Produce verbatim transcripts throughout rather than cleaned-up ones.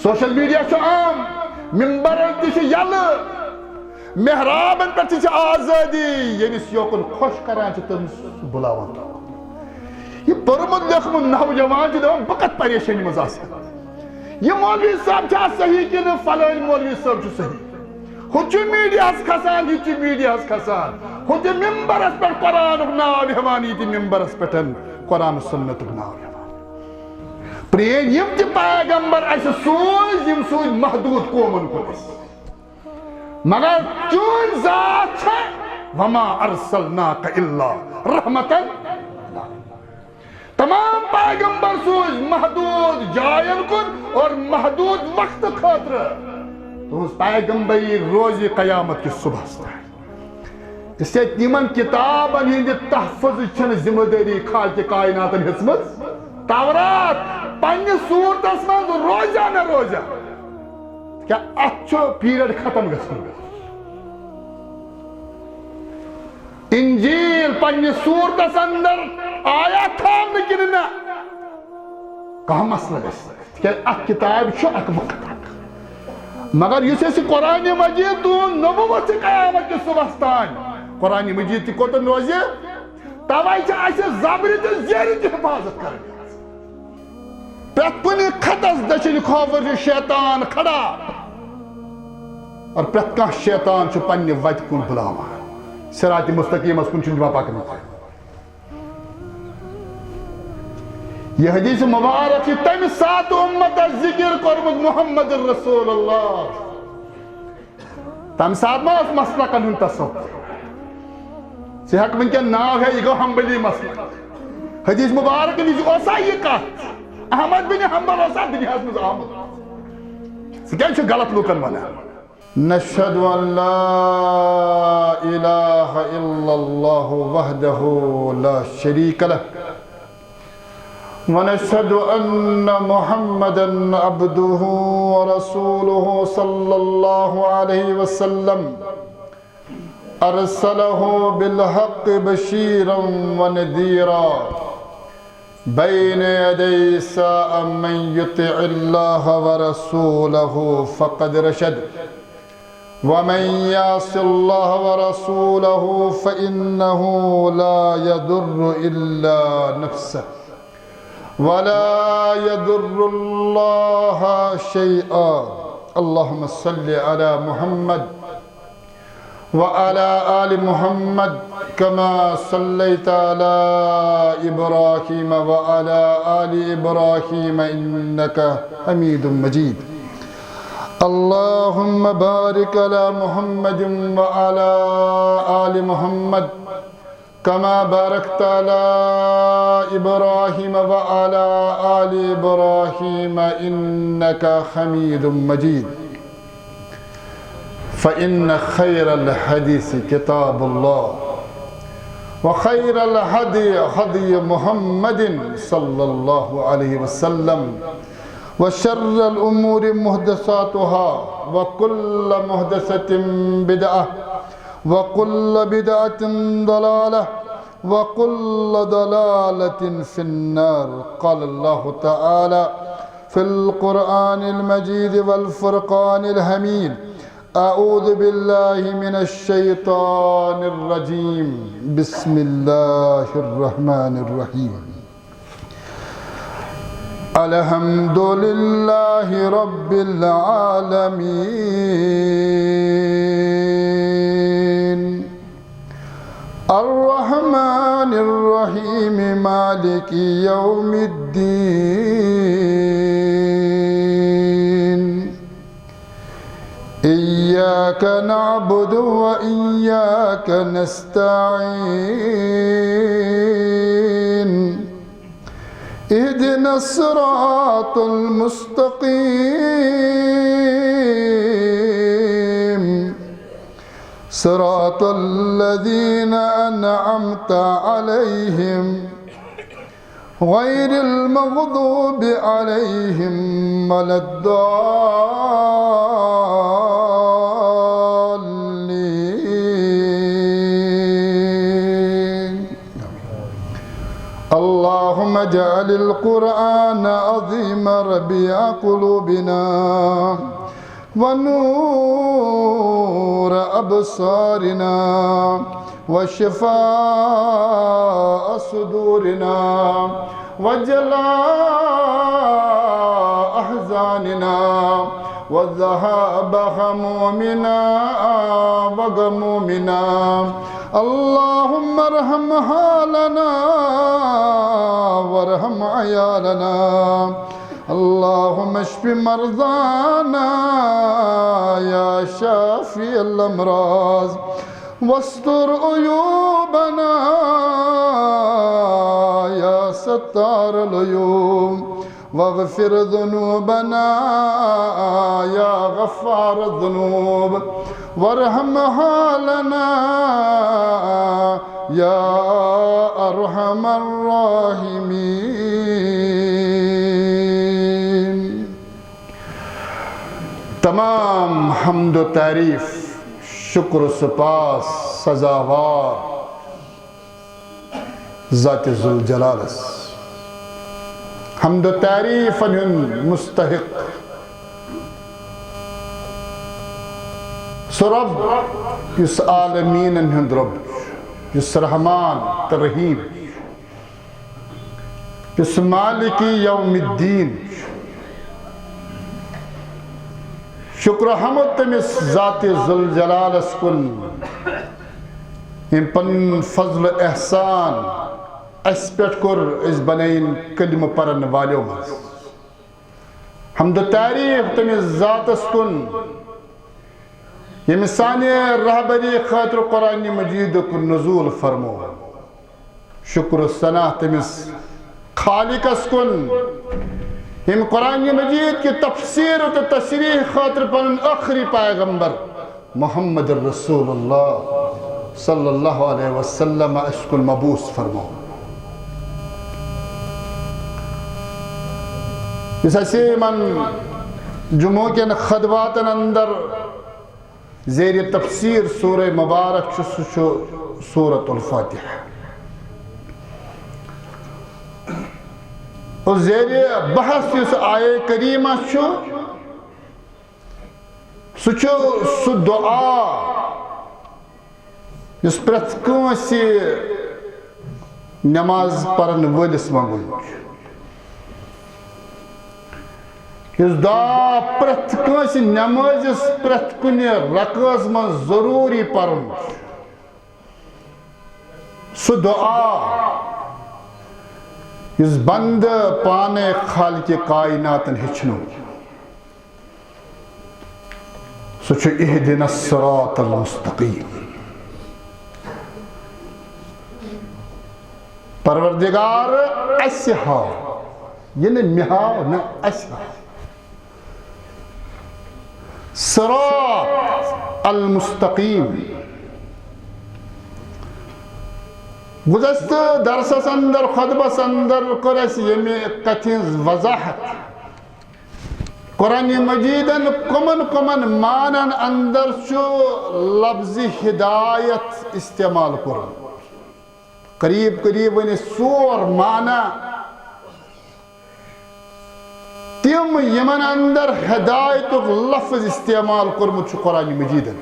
Social media چھُ عام، ممبرن تہِ چھِ یلہٕ، محرابن پٮ۪ٹھ تہِ چھِ آزٲدی، ییٚمِس یوکُن خۄش کران چھِ تٔمِس بُلاوان تور۔ یہِ پوٚرمُت لیوٚکھمُت نوجوان چھُ دپان، بہٕ کتھ پریشٲنی منٛز آسہٕ ہا؟ یہِ مولوی صٲب چھا صحیح کِنہٕ فلٲنۍ مولوی صٲب چھُ صحیح؟ ہُہ چھُ میڈیاہس کھسان، یہِ تہِ چھُ میڈیاہس کھسان، ہُہ تہِ ممبرس پٮ۪ٹھ قرآنُک ناو ہٮ۪وان، یہِ تہِ ممبرس پٮ۪ٹھ قرآن سنتُک ناو ہٮ۪وان۔ پرٛٲنۍ یِم تہِ پیغمبر اَسہِ سوٗزۍ، یِم سوٗزۍ محدوٗد قومن کُن اَسہِ۔ مگر چٲنۍ ذات چھےٚ، وما ارسلناک الا رحمتاً۔ تمام پیغمبر سوٗزۍ محدوٗد جاین کُن اور محدوٗد وقتہٕ خٲطرٕ۔ تُہنٛز پیغمبری روزِ قیامت کِس صبحس تام۔ اس لیے تِمن کتابن ہٕنٛدِ تحفظٕچ چھنہٕ ذمہ دٲری خالقِ کائناتن ہیژمٕژ۔ تورات پننہِ صورتس منٛز روزیا نہ روزیا، کیا اتھ چھُ پیریڈ ختم گژھان؟ انجیل پننہِ صورتس اندر آیا تھاونہٕ کِنہٕ نہ؟ کانٛہہ مسلہٕ گژھِ نہٕ۔ تِکیٛازِ اکھ کتاب چھُ اکھ وقت اکھ۔ مگر یُس اَسہِ قرآن مجید تُہُنٛد نبوت چھِ قیامت کِس صبحس تام، قرآن مجید تہِ کوٚتن روزِ؟ توے چھِ اَسہِ زبرِ تہٕ زیرِ تہِ حفاظت کرٕنۍ۔ پرٛٮ۪تھ کُنہِ خطس دٔچھِنۍ کھووُر چھُ شیطان کھڑا۔ اور پرٛٮ۪تھ کانٛہہ شیطان چھُ پننہِ وتہِ کُن بُلاوان۔ صراط مستقیمس کُن چھُنہٕ دِوان پکنہٕ کینٛہہ۔ یہِ حدیث مبارک چھِ تمہِ ساتہٕ اُمتس ذکر کوٚرمُت محمد رسول اللہ۔ تمہِ ساتہٕ ما اوس مسلکن ہُنٛد تصوف؟ ژٕ ہیٚکھ وٕنکیٚن ناو ہیٚتھ، یہِ گوٚو حنبلی مسلک۔ حدیث مبارک نِش اوسا یہِ کتھ؟ احمد بن حنبل اوسا دُنیاہس منٛز آمُت؟ ژٕ کیٛازِ چھُکھ غلط لوٗکن ونان؟ نشهد أن لا إله إلا الله وحده لا شريك له، ونشهد أن محمدا عبده ورسوله صلى الله عليه وسلم، أرسله بالحق بشيرا ونذيرا، بين يدي الساعة، من يطع الله ورسوله فقد رشد، ومن يعص الله ورسوله فإنه لا يضر إلا نفسه ولا يضر الله شيئا. اللهم صل على محمد وعلى آل محمد كما صليت على إبراهيم وعلى آل إبراهيم إنك حميد مجيد. اللهم بارك على محمد وعلى آل محمد كما باركت على إبراهيم وعلى آل إبراهيم إنك حميد مجيد. فإن خير الحديث كتاب الله، وخير الهدي هدي محمد صلى الله عليه وسلم، وشر الأمور محدثاتها، وكل محدثة بدعة، وكل بدعة ضلالة، وكل ضلالة في النار. قال الله تعالى في القرآن المجيد والفرقان الحميد: أعوذ بالله من الشيطان الرجيم. بسم الله الرحمن الرحيم. الحمد لله رب العالمين. الرحمن الرحيم. مالك يوم الدين. إياك نعبد وإياك نستعين. اهدنا الصراط المستقيم. صراط الذين أنعمت عليهم غير المغضوب عليهم ولا الضالين. اللهم اجعل القرآن عظيم ربيع قلوبنا ونور أبصارنا وشفاء صدورنا وجلاء أحزاننا وذهاب همومنا وغمومنا. اللهم ارحم حالنا وارحم عيالنا. اللهم اشف مرضانا يا شافي الأمراض، واستر عيوبنا يا ستار العيوب، واغفر ذنوبنا يا غفار الذنوب، وارحم حالنا يا أرحم الراحمين. تمام حمد و تعریف، شکر و سپاس سزاوار ذات ذوالجلالس، حمد و تعریفن ہُنٛد مستحق، سُہ رۄب یُس عالمیٖنن ہُنٛد رۄب چھُ، یُس رحمان تہٕ رحیٖم، یُس مالک یوم الدین چھُ۔ شکر و حمد تٔمِس ذات ذوالجلالس کُن، ییٚمۍ پنُن فضل و احسان اسہِ پٮ۪ٹھ کوٚر، أسۍ بنٲیِن کلمہٕ پرن والیو منٛز۔ حمد و تعریف تٔمِس ذاتس کُن، ییٚمہِ سانہِ رہبری خٲطرٕ قرآن مجیدُک نزول فرموو۔ شکر و ثنا تٔمِس خالقس کُن، ییٚمہِ قرآن مجید کہِ تفسیر تہٕ تشریح خٲطرٕ پنُن ٲخری پیغمبر محمد رسول اللہ صلی اللہ علیہ وسلم اسہِ کُن مبعوث فرموو۔ یُس اسہِ یِمن جمعہ کٮ۪ن خطباتن اندر زیر تفسیر سورہ مبارک چھُ، سُہ چھُ سورۃ الفاتحہ۔ اور زیر بحث یُس آیہ کریمہ چھُ، سُہ چھُ سُہ دعا یُس پرٛٮ۪تھ کٲنٛسہِ نماز پرن وٲلِس منٛگُن چھُ۔ یُس دعا پرٛٮ۪تھ کٲنٛسہِ نمٲزِس پرٛٮ۪تھ کُنہِ رکٲژ منٛز ضروٗری پرُن چھُ۔ سُہ دعا یُس بندٕ پانے خالقِ کائناتن ہیٚچھنو، سُہ چھُ اہدنا الصراط المستقیم۔ پروردگار، اسہِ ہاو، یہِ نہٕ مےٚ ہاو، نہ، اسہِ ہاو۔ صراط المستقیم۔ گُزشتہٕ درسس اندر، خطبس اندر کٔر اسہِ ییٚمہِ کتھِ ہٕنٛز وضاحت، قرآن مجیدن کمن کمن معنن اندر چھُ لفظ ہدایت استعمال کوٚرمُت۔ قریب قریب ؤنِتھ ژور معنی تِم، یِمن اندر ہدایتُک لفظ استعمال کوٚرمُت چھُ قرآن مجیدن۔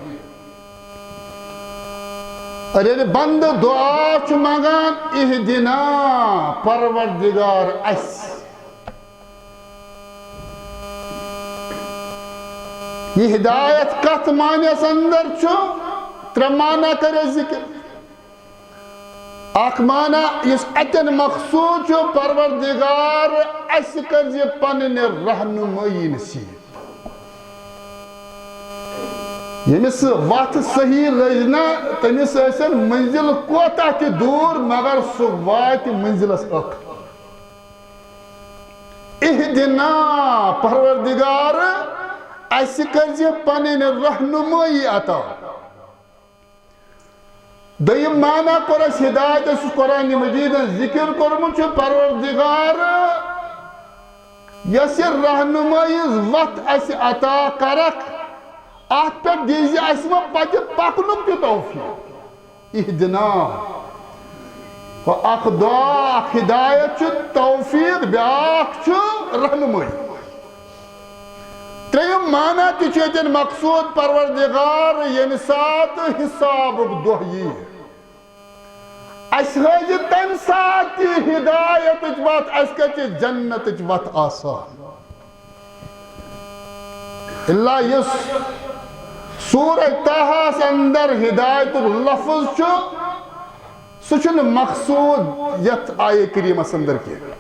اور ییٚلہِ بندٕ دعا چھُ منگان، اہدنا، پروردگار اسہِ۔ یہِ ہدایت کتھ معنیس اندر چھُ؟ ترٛےٚ معنی کٔرۍ اسہِ ذکر۔ اکھ معنی یُس اتٮ۪ن مقصود چھُ، پروردگار، اسہِ کٔرزِ پنٕنۍ رہنمٲیی نصیب۔ ییٚمِس وتھ صحیح لٔج نہ، تٔمِس ٲسِن منزل کوتاہ تہِ دوٗر، مگر سُہ واتہِ منزلس ٲخر۔ اہدنا، پروردگار، اسہِ کٔرزِ پنٕنۍ رہنمٲیی عطا۔ دوٚیِم معنی کوٚر اَسہِ ہدایتس، یُس قرآن مجیدن ذکر کوٚرمُت چھُ، پروردگار، یۄس یہِ رہنمٲیی ہٕنٛز وتھ اَسہِ عطا کرکھ، اتھ پٮ۪ٹھ دیٖزِ اَسہِ وۄنۍ پتہِ پکنُک تہِ توفیق۔ اہدنا۔ گوٚو اکھ دعا، اکھ ہدایت چھُ توفیق، بیٛاکھ چھُ رہنمٲیی۔ ترٛیٚیِم معنی تہِ چھُ ییٚتٮ۪ن مقصوٗد، پروردگار ییٚمہِ ساتہٕ حسابُک دۄہ یِیہِ، اَسہِ ہٲوزِ تَمہِ ساتہٕ تہِ ہدایتٕچ وَتھ، اَسہِ کَتہِ چھِ جنتٕچ وَتھ آسان۔ اللہ یُس سورہ طٰہَس اندر ہدایتُک لفظ چھُ، سُہ چھُنہٕ مقصوٗد یَتھ آیہِ کریٖمَس اندر کینٛہہ۔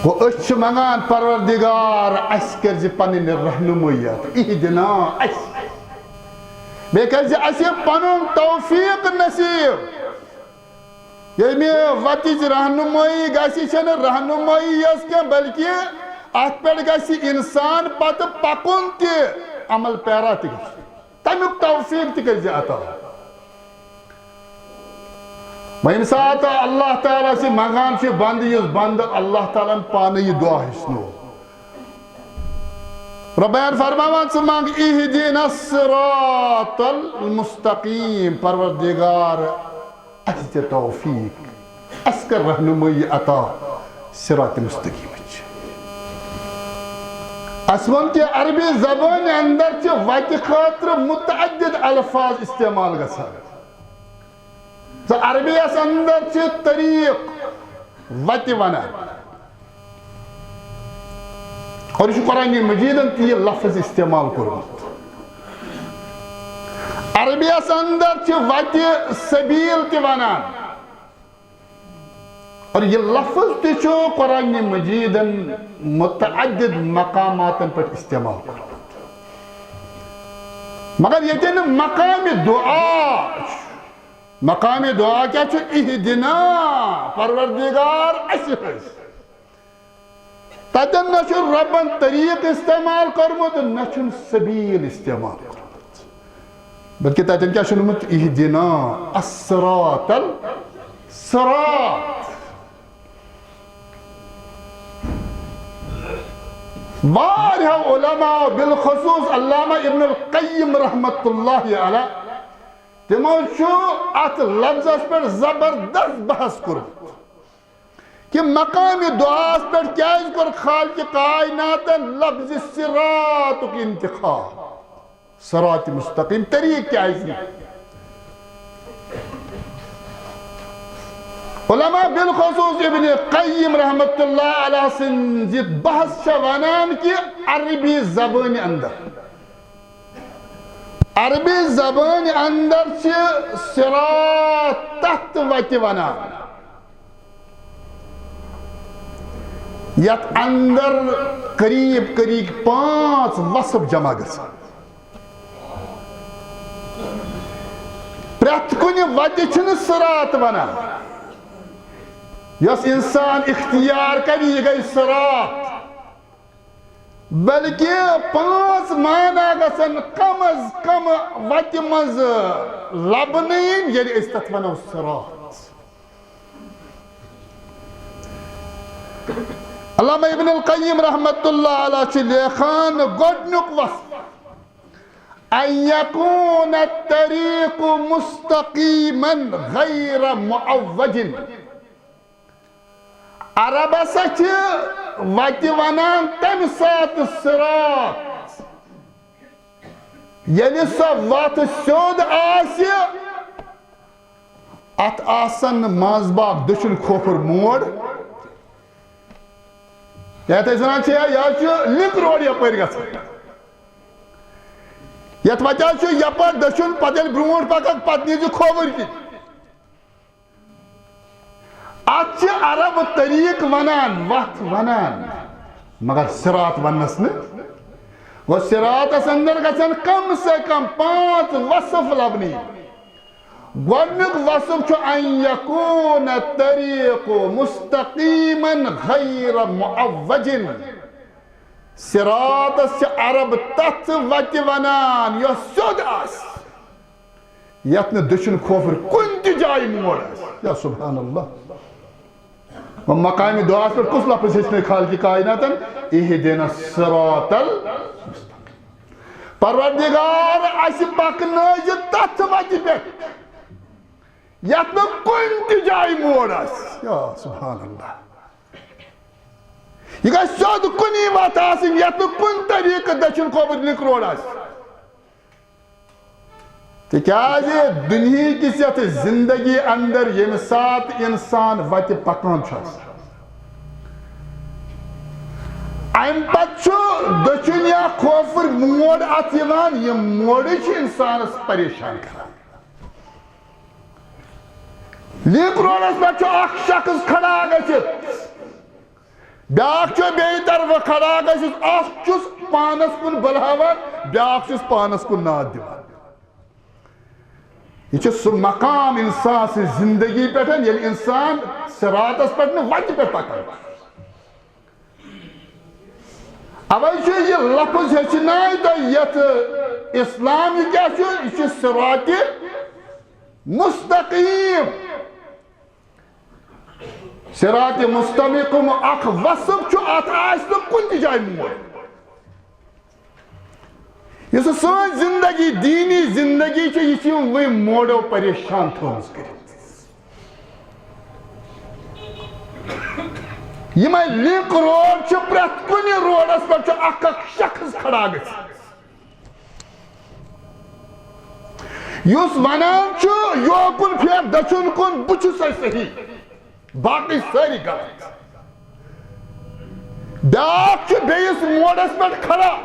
گوٚو أسۍ چھِ منٛگان، پروردگار، اَسہِ کٔرزِ پنٕنۍ رہنمٲیی، اہدنا اَسہِ، بیٚیہِ کٔرزِ اَسہِ پنُن توفیق نصیب۔ ییٚمہِ وتٕچ رہنمٲیی گژھِ، چھَنہٕ رہنمٲیی یٲژ کینٛہہ، بلکہِ اَتھ پٮ۪ٹھ گژھِ اِنسان پتہٕ پکُن تہِ، عمل پیرا تہِ گژھِ۔ تَمیُک توفیٖق تہِ کٔرزِ عطا۔ وۄنۍ ییٚمہِ ساتہٕ اللہ تعالیٰ سٕے منٛگان چھِ بنٛدٕ، یُس بنٛدٕ اللہ تعالیٰ ہن پانہٕ یہِ دعا ہیٚچھنو۔ رۄبیان فرماوان، ژٕ منٛگ اہدنا الصراط المستقیم، پروردگار، اَسہِ دِ توفیٖق، اَسہِ کر رہنمٲیی عطا صراط مستقیمٕچ۔ اَسہِ ووٚن کہِ عربی زبٲنۍ اندر چھِ وَتہِ خٲطرٕ متعدد الفاظ استعمال گژھان۔ تہٕ عربی یَس اندر چھِ طریٖق وَتہِ وَنان۔ اور یہِ چھُ قرآن مجیدن تہِ یہِ لفظ استعمال کوٚرمُت۔ عربی یَس اندر چھِ وَتہِ سبیٖل تہِ وَنان۔ اور یہِ لفظ تہِ چھُ قرآن مجیدن متعدد مقاماتن پٮ۪ٹھ استعمال کوٚرمُت۔ مگر ییٚتہِ نہٕ مقامِ دعا چھُ، مقامِ دعا کیٛاہ چھُ؟ اہدنا، پروردگار، اَسہِ ہٲوزِ۔ تَتٮ۪ن نہ چھُ رۄبن طریٖق استعمال کوٚرمُت، نہ چھُن سبیٖل استعمال کوٚرمُت، بلکہِ تَتٮ۪ن کیٛاہ چھُ ووٚنمُت؟ اہدنا الصراط الصراط۔ واریاہو علماء، بالخصوص علامہ ابن القیم رحمۃ اللہ علیہ، تِمو چھُ اَتھ لفظس پٮ۪ٹھ زبردست بحث کوٚرمُت۔ کہ مقامِ دعاہس پٮ۪ٹھ کیازِ کوٚر خالقِ کائناتن لفظِ صراطُک انتخاب؟ صراط مستقیم طریق کیازِ نہٕ؟ علماء بالخصوص ابن قیم رحمۃ اللہ علیہ سٕنٛز یہِ بحث چھےٚ ونان کہ عربی زبٲنۍ اندر عربی زبٲنۍ اندر چھِ صراط تتھ وتہِ ونان، یتھ اندر قریب قریب پانٛژھ وصف جمع گژھان۔ پرٛٮ۪تھ کُنہِ وتہِ چھِنہٕ صراط ونان۔ یۄس انسان اختیار کرِ، یہِ گٔے صراط۔ بلکہ پانٛژھ معنی گژھن کم از کم وتہِ منٛز لبنہٕ یِنۍ، ییٚلہِ أسۍ تتھ ونو صراط۔ علامہ ابن القیم رحمۃ اللہ علیہ چھِ لیکھان، گۄڈنیُک وصف، ان یکون الطریق مستقیما غیر معوج۔ عرب ہسا چھِ وتہِ ونان تمہِ ساتہٕ صراط، ییٚلہِ سۄ وتھ سیوٚد آسہِ، اتھ آسن نہٕ منٛز باگ دٔچھُن کھوفر موڑ۔ یتھ أسۍ ونان چھِ، یا، یہِ حظ چھُ لِنک روڈ یپٲرۍ گژھان۔ یتھ وتہِ حظ چھُ یپٲرۍ دٔچھُن، پتہٕ ییٚلہِ برونٛٹھ پککھ، پتہٕ نیٖرزِ کھووُر کِنۍ۔ اتھ چھِ عرب طریق ونان، وتھ ونان، مگر صراط وننس نہٕ۔ گوٚو صراطس اندر گژھن کم سے کم پانٛژھ وصف لبنہٕ یِنۍ۔ گۄڈنیُک وصف چھُ ان یکون الطریق مستقیما غیر معوج۔ صراطس چھِ عرب تتھ وتہِ ونان یۄس سیوٚد آسہِ، یتھ نہٕ دٔچھُن کھوفر کُنہِ تہِ جایہِ موڑ آسہِ۔ یا سبحان اللہ۔ وۄنۍ مقامِ دعاہس پٮ۪ٹھ کُس لفظ ہیٚچھنٲے خالقِ کائناتن؟ اہدنا الصراط المستقیم۔ پروردگار اسہِ پکنٲوزِ تتھ وتہِ پٮ۪ٹھ یتھ نہٕ کُنہِ تہِ جایہِ موڑ آسہِ۔ یا سبحان اللہ۔ یہِ گژھِ سیوٚد کُنی وتھ آسٕنۍ یتھ نہٕ کُنہِ طریقہٕ دٔچھُن کھووُر لِنک روڈ آسہِ۔ تِکیازِ دُنیہکِس یتھ زندگی اندر ییٚمہِ ساتہٕ انسان وتہِ پکان چھُ آسان، امہِ پتہٕ چھُ دٔچھُن یا کھوفر موڑ اتھ یِوان، یِم موڑے چھِ انسانس پریشان کران۔ لِنک روڈس پٮ۪ٹھ چھُ اکھ شخص کھڑا گٔژھِتھ، بیاکھ چھُ بیٚیہِ طرفہٕ کھڑا گٔژھِتھ، اکھ چھُس پانس کُن بُلاوان، بیاکھ چھُس پانس کُن ناد دِوان۔ یہِ چھُ سُہ مقام انسان سٕنٛز زندگی پٮ۪ٹھ، ییٚلہِ انسان صراطس پٮ۪ٹھ نہٕ وتہِ پٮ۪ٹھ پکان چھُ۔ اوے چھُ یہِ لفظ ہیٚچھناے تۄہہِ یتھ اسلام یہِ کیٛاہ چھُ؟ یہِ چھُ صراط مستقیم۔ صراط مستقیم اکھ وصف چھُ، اتھ آسہِ نہٕ کُنہِ تہِ جایہِ موڑ۔ یُس سٲنۍ زندگی، دینی زندگی چھِ، یہِ چھِ یِموٕے موڑو پریشان تھٲومٕژ کٔرِتھ۔ یِمے لِنک روڈ چھِ، پرٛٮ۪تھ کُنہِ روڈس پٮ۪ٹھ چھُ اکھ اکھ شخص کھڑا گٔژھِتھ، یُس ونان چھُ، یوکُن پھیر، دٔچھُن کُن، بہٕ چھُسے صحیح، باقٕے سٲری غلط۔ بیٛاکھ چھُ بیٚیِس موڑس پٮ۪ٹھ کھڑا،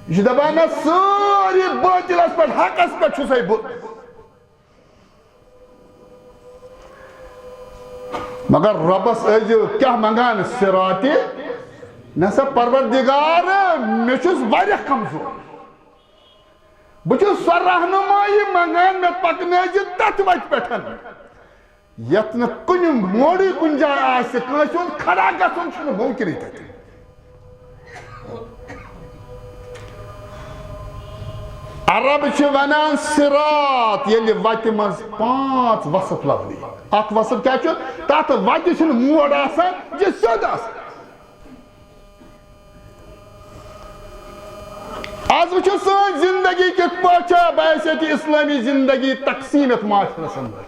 یہِ چھُ دپان، نہ، سٲری بٲطلس پٮ۪ٹھ، حقس پٮ۪ٹھ چھُسے بہٕ۔ مگر رۄبس ٲسۍزیو کیٛاہ منٛگان؟ صراطِ۔ نہ سا پروردگار، مےٚ چھُس واریاہ کمزور۔ بہٕ چھُس سۄ رہنمٲیی منٛگان، مےٚ پکنٲوزِ تتھ وتہِ پٮ۪ٹھ، یتھ نہٕ کُنہِ موڑٕے کُنہِ جایہِ آسہِ، کٲنٛسہِ ہُنٛد کھڑا گژھُن چھُنہٕ ممکنٕے تتہِ۔ عرب چھِ ونان صراط، ییٚلہِ وتہِ منٛز پانٛژھ وصف لبنہٕ یِن۔ اکھ وصف کیٛاہ چھُ؟ تتھ وتہِ چھُنہٕ موڑ آسان، یہِ چھِ سیوٚد آسان۔ از وٕچھو سٲنۍ زندگی کِتھ پٲٹھۍ چھےٚ بحیثیت اسلٲمی زندگی تقسیٖم یتھ معاشرس اندر۔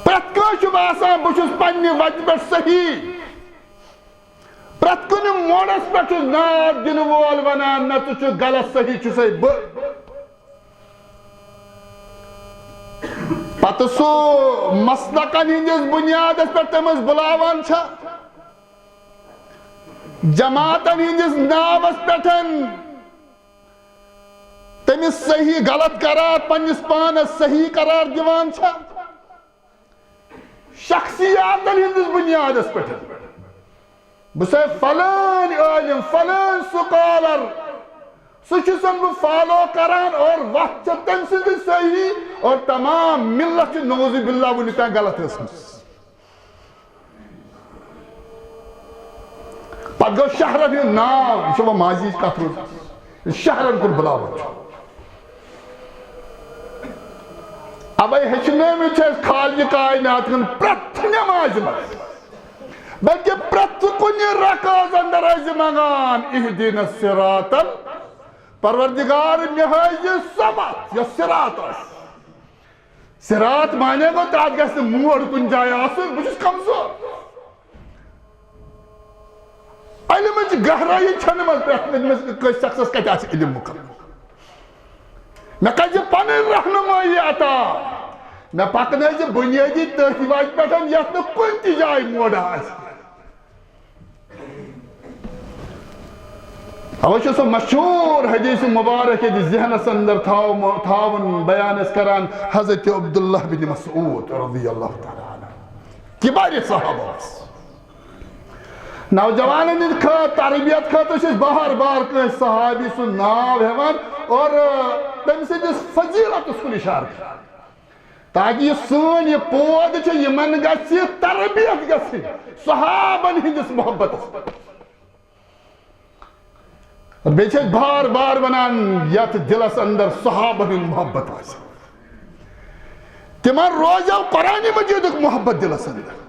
پرٛٮ۪تھ کٲنٛسہِ چھُ باسان، بہٕ چھُس پننہِ وتہِ پٮ۪ٹھ صحیح۔ پرٛٮ۪تھ کُنہِ موڑس پٮ۪ٹھ چھُس ناد دِنہٕ وول ونان، نہ، ژٕ چھُکھ غلط، صحیح چھُسے بہٕ۔ پتہٕ سُہ مسلکن ہٕنٛدِس بُنیادس پٮ۪ٹھ تٔمِس بُلاوان چھا، جماعتن ہٕنٛدِس ناوس پٮ۪ٹھ تٔمِس صحیح غلط قرار، پننِس پانس صحیح قرار دِوان چھا، شخصیاتن ہٕنٛدِس بُنیادس پٮ۪ٹھ۔ بہٕ چھُسے فلٲنۍ عٲلِم، فلٲنۍ سکالر، سُہ چھُسن بہٕ فالو کران اور وتھ چھےٚ تٔمۍ سٕنٛزٕے صحیح اور تمام ملت چھِ نعوذ باللہ وُنیُک تام غلط ٲسمٕژ۔ پتہٕ گوٚو شہرن ہُنٛد ناو، یہِ چھِ وۄنۍ ماضی ہٕچ کتھ روٗز، شہرن کُن بُلاوان چھُ۔ اوے ہیٚچھنٲومٕتۍ چھِ أسۍ خالقِ کائنات ہُنٛد پرٛٮ۪تھ نٮ۪مازِ منٛز، بلکہِ پرٛٮ۪تھ کُنہِ رکعژ اندر ٲسۍ زِ منٛگان، اہدنا الصراط ال-، پروردگار، مےٚ ہٲوزِ سۄ وتھ، یۄس صراط آسہِ۔ صراط معنی گوٚو، تتھ گژھِ نہٕ موڑ کُنہِ جایہِ آسُن، بہٕ چھُس کمزور۔ علمٕچ گہرٲیی چھنہٕ منٛز پرٛٮ۪تھ کٲنٛسہِ شخصس کتہِ آسہِ علم مُکمل۔ مےٚ کرِ پنٕنۍ رہنمٲیی عطا۔ مےٚ پکنٲوزِ بنیٲدی تٔتھۍ وتہِ پٮ۪ٹھ، یتھ نہٕ کُنہِ تہِ جایہِ موڑ آسہِ۔ اوے چھُ سُہ مشہوٗر حدیث مبارک ییٚتہِ ذہنس اندر تھاو-، تھاوُن بیان ٲسۍ کران حضرت عبداللہ بن مسعود رضی اللہ تعالیٰ عنہ، کبار صحابہ ٲسۍ۔ نوجوانن ہٕنٛدِ خٲ-، تربیت خٲطرٕ چھِ أسۍ بار بار کٲنٛسہِ صحابی سُنٛد ناو ہٮ۪وان اور، آ، تٔمۍ سٕنٛدِس فضیلتس کُن اِشارٕ کران، تاکہِ یہِ سٲنۍ یہِ پود چھِ، یِمن گژھِ تربیت گژھٕنۍ صحابن ہٕنٛدِس محبتس پٮ۪ٹھ۔ اور بیٚیہِ چھِ أسۍ بار بار ونان، یتھ دلس اندر صحابن ہُنٛد محبت آسہِ، تِمن روزیو قرآن مجیدُک محبت دلس اندر۔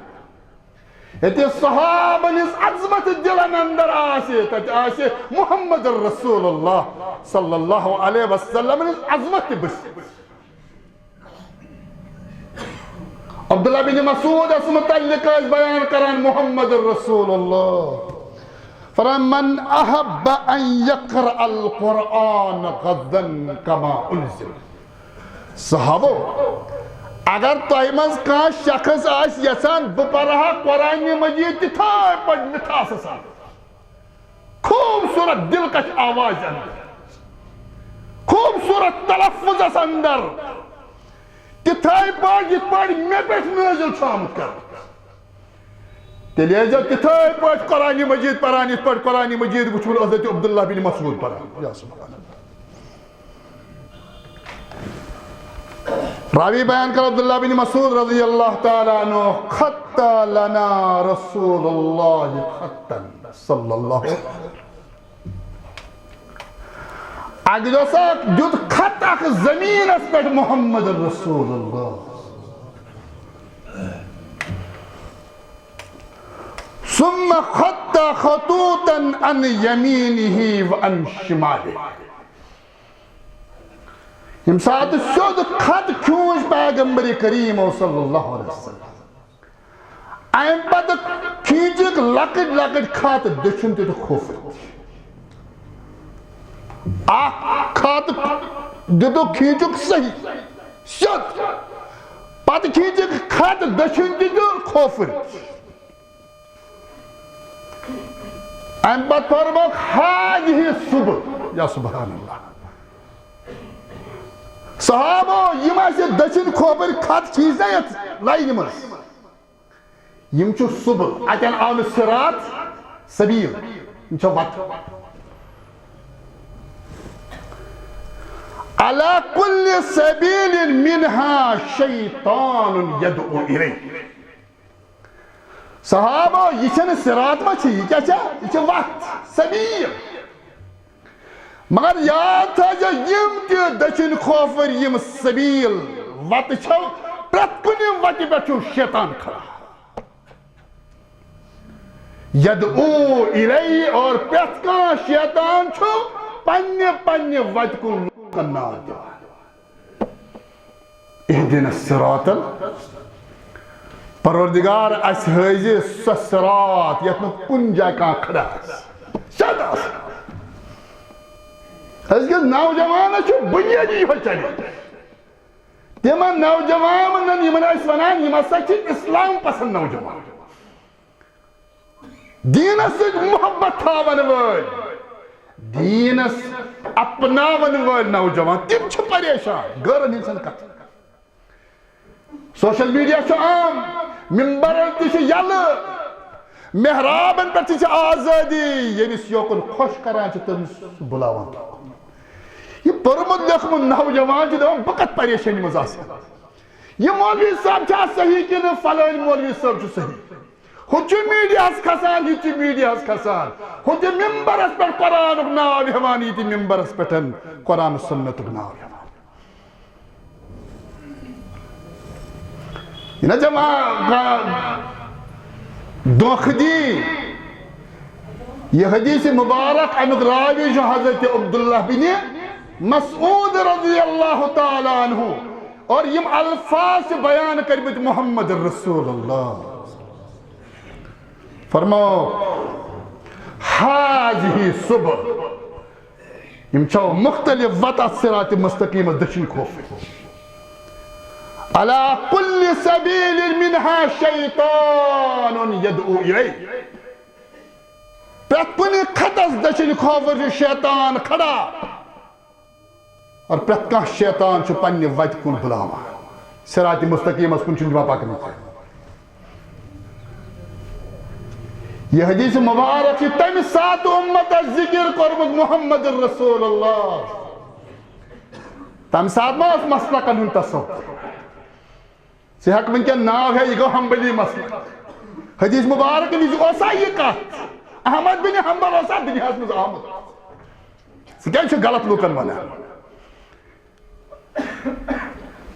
ییٚتہِ صحابن ہٕنٛز عظمت دِلن اندر آسہِ، تتہِ آسہِ محمد رسول اللہ صلی اللہ علیہ وسلم ہٕنٛز عظمت تہِ بٕتھِ۔ عبداللہ بن مسعودس متعلق ٲسۍ بیان کران محمد رسول اللہ، فرمان، "من احب ان یقرأ القرآن غدا کما انزل۔" صحابو، اگر تۄہہِ منٛز کانٛہہ شخص آسہِ یژھان بہٕ پرٕ ہا قرآن مجید تِتھے پٲٹھۍ مِٹھاسہٕ سان، خوبصورت دلکش آواز اندر، خوبصورت تلفظس اندر، تِتھے پٲٹھۍ یِتھ پٲٹھۍ مےٚ پٮ۪ٹھ نٲزِل چھُ آمُت کرنہٕ، تیٚلہِ ٲسۍزیو تِتھے پٲٹھۍ قرآن مجید پران، یِتھ پٲٹھۍ قرآن مجید وٕچھُن حضرت عبداللہ بن مسعود پران۔ یا سبحان اللہ۔ راوی بیان کر عبداللہ بن مسعود رضی اللہ تعالیٰ عنہ، "خط لنا رسول اللہ خطا صلی اللہ علیہ وسلم۔" اکہِ دۄہ سا دیُت خط اکھ زمینس پٮ۪ٹھ محمد رسول اللہ۔ ثم خط خطوطا عن يمينه وعن شماله۔ ییٚمہِ ساتہٕ سیوٚد خط کھیوٗنج پیغمبر کریم صلی اللہ علیہ وسلم، امہِ پتہٕ کھینچکھ لۄکٕٹۍ لۄکٕٹۍ خط دٔچھُن تہِ تہٕ کھوفر۔ اکھ خط دِتُکھ کھینچُک صحیح سیوٚد، پتہٕ کھینچکھ خط دٔچھُن تہِ تہٕ کھوفر۔ امہِ پتہٕ فرموکھ، "هذه سبل۔" یا سبحان اللہ۔ صحابو، یِم اسہِ دٔچھِنۍ کھوفر خط کھینچ نہ یتھ لاینہِ منٛز، یِم چھِ سبل، اتٮ۪ن آو نہٕ صراط، سبیل، یِم چھِ وتہٕ۔ على كل سبيل منها شيطان يدعو إليه۔ صحابو، یہِ چھَنہٕ صراط ما چھِ، یہِ کیٛاہ چھےٚ؟ یہِ چھِ وتھ، سبیل۔ مگر یاد تھٲیزیو، یِم تہِ دٔچھِنۍ کھوفٕرۍ یِم سبیل وتہٕ چھَو، پرٛٮ۪تھ کُنہِ وتہِ پٮ۪ٹھ چھُ شیطان کھڑا۔ یدعو الیہ، اور پرٛٮ۪تھ کانٛہہ شیطان چھُ پننہِ پننہِ وتہِ کُن لوٗکن نار دِوان۔ اہدنا الصراط ال-، پروردگار، اسہِ ہٲوزِ سۄ صراط یتھ نہٕ کُنہِ جایہِ کانٛہہ کھڑا آسہِ۔ شاید آسہِ۔ أزکِس نوجوانس چھُ بُنیٲدی یِہوٚے challenge۔ تِمن نوجوانن یِمن أسۍ ونان، یِم ہسا چھِ اسلام پسند نوجوان۔ دیٖنس سۭتۍ محبت تھاون وٲلۍ، دیٖنس اپناون وٲلۍ نوجوان، تِم چھِ پریشان غٲرن ہٕنٛز کتھ۔ سوشل میڈیا چھُ عام، ممبرن تہِ چھِ یلہٕ، محرابن پٮ۪ٹھ تہِ چھِ آزٲدی، ییٚمِس یوکُن خۄش کران چھِ، تٔمِس چھُ بُلاوان۔ یہِ پوٚرمُت لیوٚکھمُت نوجوان چھُ دپان، بہٕ کتھ پریشٲنی منٛز آسہٕ ہا؟ یہِ مولوی صٲب چھا صحیح کِنہٕ فلٲنۍ مولوی صٲب چھُ صحیح؟ ہُہ چھُ میڈیاہس کھسان، یہِ تہِ چھُ میڈیاہس کھسان۔ ہُہ تہِ ممبرس پٮ۪ٹھ قرآنُک ناو ہٮ۪وان، یہِ تہِ ممبرس پٮ۪ٹھ قرآن و سنتُک ناو ہٮ۪وان۔ یہِ نہ جمع، دھوکہ دی۔ یہِ حدیث مبارک، امیُک راوی چھُ حضرت عبداللہ بن مسعود رضی اللہ تعالیٰ عنہ، اور یِم الفاظ چھِ بیان کٔرمٕتۍ محمد رسول اللہ۔ فرماو، هذه سبل۔ یِم چھو مختلف وتہٕ صراط مستقیمس دٔچھِنۍ کھوفٕرۍ۔ على كل سبيل منها شيطان يدعو إليه۔ پرٛٮ۪تھ کُنہِ خطس دٔچھِنۍ کھوفٕرۍ چھُ شیطان کھڑا۔ اور پرٛٮ۪تھ کانٛہہ شیطان چھُ پننہِ وتہِ کُن بُلاوان، صراط مستقیمس کُن چھُنہٕ دِوان پکنہٕ۔ یہِ حدیث مبارک چھِ تمہِ ساتہٕ اُمتس ذکر کوٚرمُت محمد رسول اللہ۔ تمہِ ساتہٕ ما اوس مسلکن ہُنٛد تصور؟ ژٕ ہیٚکھ وٕنکیٚن ناو ہیٚتھ، یہِ گوٚو حنبلی مسلک۔ حدیث مبارک نِش اوسا یہِ کتھ؟ احمد بن حنبل اوسا دُنیاہس منٛز آمُت؟ ژٕ کیٛازِ چھُکھ غلط لوٗکن ونان؟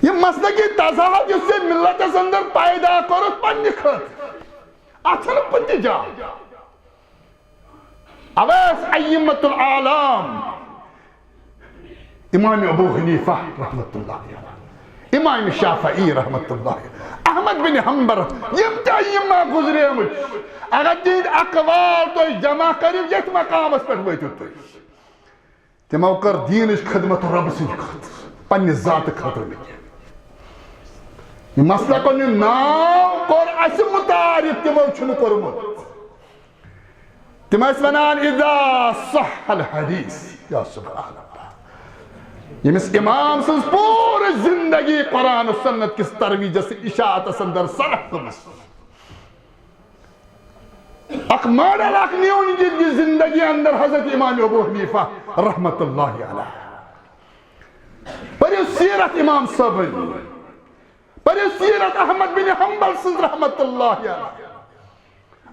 یہِ مسلکی تضاد یُس ژےٚ ملتس اندر پیدا کوٚرُتھ پننہِ خٲطرٕ، اتھ چھنہٕ کُنہِ تہِ جاے۔ اویس ائمۃ العالم، امام ابو حنیفہ رحمۃ اللہ علیہ، امام شافعی رحمۃ اللہ علیہ، احمد بن حنبل، یم تہِ ائمہ گزریمٕتۍ، اگر تہنٛدۍ اقوال تُہۍ جمع کٔرِو، یتھ مقامس پٮ۪ٹھ وٲتِو تُہۍ۔ تِمو کٔر دیٖنٕچ خدمت رۄبہٕ سٕنٛدِ خٲطرٕ، پننہِ ذاتہٕ خٲطرٕ نہٕ کینٛہہ۔ یہِ مسلکن ہُنٛد ناو کوٚر اسہِ متعارف، تِمو چھُنہٕ کوٚرمُت۔ تِم ٲسۍ ونان، "اذا صح الحدیث"، یا سبحان اللہ۔ ییٚمِس امام سٕنٛز پوٗرٕ زندگی قرآن و سنت کِس ترویجس تہٕ اشاعتس اندر صرف گٔمٕژ۔ اکھ ماڈل اکھ نیون یہِ زندگی اندر حضرت امام ابو حنیفہ رحمۃ اللہ علیہ۔ پٔرِو سیرت امام صٲبٕنۍ، پٔرِو سیرت احمد بن حنبل سٕنٛز رحمۃ اللہ علیہ۔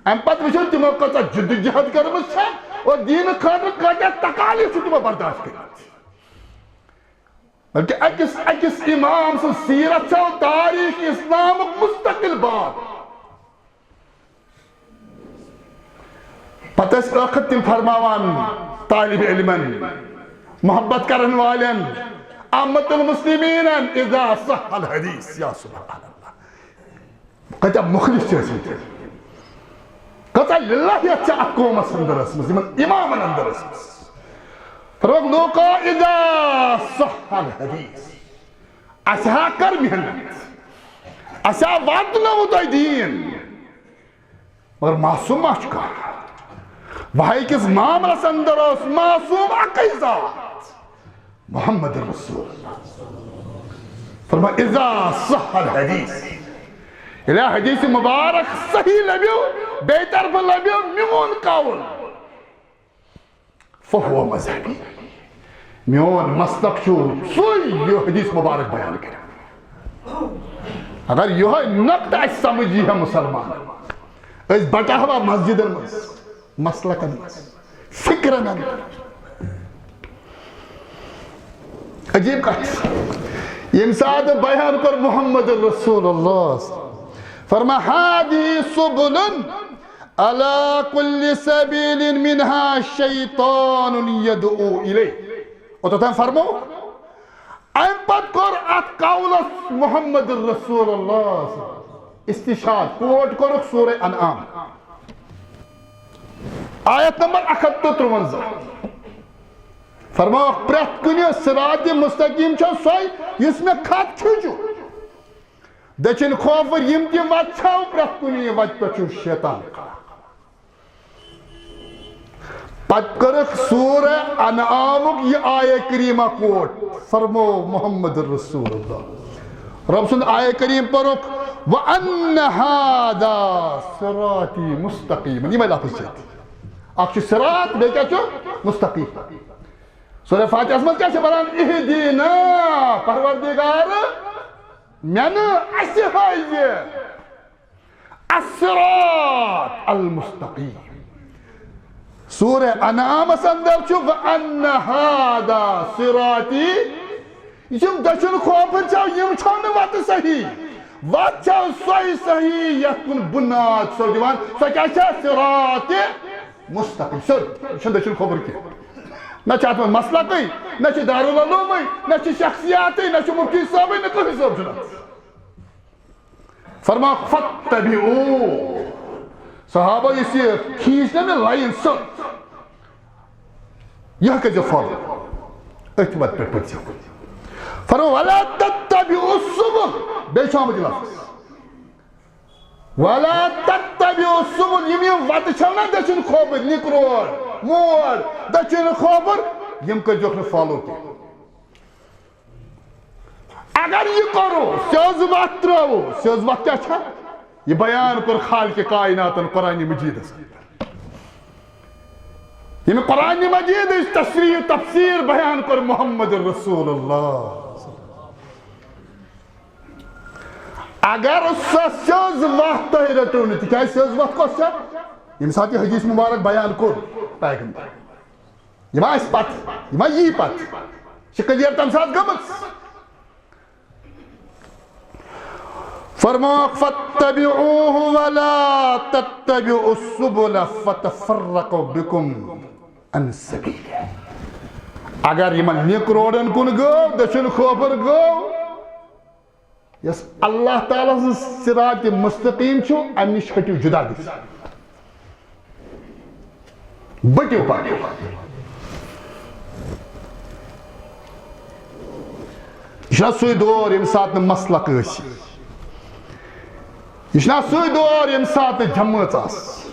امہِ پتہٕ وٕچھِو تِمو کۭژاہ جدوجہد کٔرمٕژ چھےٚ اور دیٖنہٕ خٲطرٕ کۭتیاہ تکالیف چھِ تِمو برداشت کٔرمٕتۍ۔ بلکہ أکِس أکِس امام سٕنٛز سیرت چھو تاریخ اسلامُک مستقل باب۔ پتہٕ ٲسۍ ٲخر تِم فرماوان طالب علمن، محبت کرن والٮ۪ن، عامت المسلمینن، اذا صح الحدیث، یا سبحان اللہ۔ کۭتیاہ مخلص چھِ ٲسمٕتۍ۔ کۭژاہ للہیت چھِ اتھ قومس اندر ٲسمٕژ، یِمن امامن اندر ٲسمٕژ۔ فرمووُکھ، لوکو، اذا صح الحدیث، اسہِ ہا کٔر محنت، اسہِ ہا واتنٲوٕ تۄہہِ دیٖن، مگر معصوم ما چھُ کانٛہہ؟ وحی کِس معاملس اندر اوس معصوم اکٕے ذات، محمد رسول اللہ۔ فرموو، اذا صح الحدیث، ییٚلہِ حدیث مبارک صحیح لبیو، بیٚیہِ طرفہٕ لبیو میون قول، فہو مذہبی، میون مسلک چھُ سُے یہِ حدیث مبارک بیان کرِ۔ اگر یِہوٚے نۄقطہٕ اَسہِ سمجھ یی ہا مسلمان، أسۍ بٹاوہا مسجدن منٛز، مسلکن منٛز، فکرن اندر۔ عجیب کتھ، ییٚمہِ ساتہٕ بیان کوٚر محمد رسول اللہ، فرما، هذه سبل على كل سبيل منها شيطان يدعو إليه۔ اوٚتتھ تام فرمو۔ امہِ پتہٕ کوٚر اتھ قولس محمد رسول اللہ استشہاد، quote کوٚرُکھ سورہ انعام، آیت نمبر اکھ ہتھ تہٕ ترُونزہ۔ فرماوکھ، پرٛٮ۪تھ کُنہِ صراط مستقیم چھو سۄے یُس مےٚ خط کھیوٗجو۔ دٔچھِنۍ کھوفر یِم تہِ وتہٕ چھو، پرٛٮ۪تھ کُنہِ وتہِ پٮ۪ٹھ چھُ شیطان۔ پتہٕ کٔرٕکھ سورہ انعامُک یہِ آیہ کریمہ quote، فرمو محمد رسول اللہ۔ رب سُنٛد آیہ کریم پوٚرُکھ، وَأَنَّ هَذَا صِرَاطِي مُسْتَقِيمًا۔ یِمے لفظ چھِ اَتہِ۔ اکھ چھُ صراط، بیٚیہِ کیٛاہ چھُ؟ مستقیم۔ سورہ فاتحس منٛز کیٛاہ چھِ پران؟ اہدنا، پروردگار، مےٚ نہٕ، اَسہِ ہٲیہِ۔ الصراط المستقیم۔ سورہ انعامس اندر چھُ، وَأَنَّ هَذَا صِرَاطِي۔ یِم دٔچھُن کھوفر چھَو، یِم چھَو نہٕ وتہٕ صحیح۔ وتھ چھَو سۄے صحیح، یتھ کُن بہٕ ناد چھُسو دِوان۔ سۄ کیٛاہ چھےٚ؟ صراط مستقیم۔ سیوٚد۔ یہِ چھُنہٕ دٔچھُن کھوفر کینٛہہ۔ نہ چھِ اتھ منٛز مسلکٕے، نہ چھِ دارالعلومٕے، نہ چھِ شخصیاتٕے، نہ چھُ مفتی صٲبٕے، نہ کٕہٕنۍ صٲب چھُنہٕ اتھ۔ فرماو، فاتبعوہ۔ صحابہ، یُس یہِ کھیٖچ نہ مےٚ line سیوٚد، یہِ کٔرۍزیو follow۔ أتھۍ وتہِ پٮ۪ٹھ پٔکۍزیو۔ فرماو، ولا تتبعوا السبل۔ بیٚیہِ چھُ آمُت یہِ لفظ۔ ولا تتبعوا السبل۔ یِم یِم وتہٕ چھَو نہ دٔچھِنۍ کھوفر، نِکروڑ، موڑ، دٔچھِنۍ کھوفر، یِم کٔرۍزیوکھ نہٕ follow کینٛہہ۔ اگر یہِ کرو، سیوٚز وتھ ترٲوو، سیوٚز وتھ کیٛاہ چھےٚ؟ یہِ بیان کوٚر خالق کائناتن قرآن مجیدس۔ ییٚمہِ قرآن مجیدٕچ تشریح تفسیر بیان کوٚر محمد رسول اللہ۔ اگر سۄ سیوٚز وتھ تۄہہِ رٔٹِو نہٕ، تِکیٛازِ سیوٚز وتھ کۄس چھےٚ؟ ییٚمہِ ساتہٕ یہِ حدیث مبارک بیان کوٚر پیغمبر۔ یہِ ما آسہِ پتہٕ، یہِ ما یی پتہٕ؟ یہِ چھِ clear تَمہِ ساتہٕ گٔمٕژ۔ فرمووُکھ، فاتبعوہ ولا تتبعوا السبل فتفرق بكم عن سبيله۔ اگر یِمن لِنک روڈن کُن گوٚو، دٔچھُن کھوفر گوٚو، یۄس اللہ تعالیٰ سٕنٛز صراط مستقیم چھُ، اَمہِ نِش ہٹِو، جُدا گٔژھِو۔ بٔٹِو پَکِو۔ یہِ چھُنہ سُے دور ییٚمہِ ساتہٕ نہٕ مسلک ٲسۍ؟ یہِ چھُنہ سُے دور ییٚمہِ ساتہٕ نہٕ جمٲژ آسہٕ؟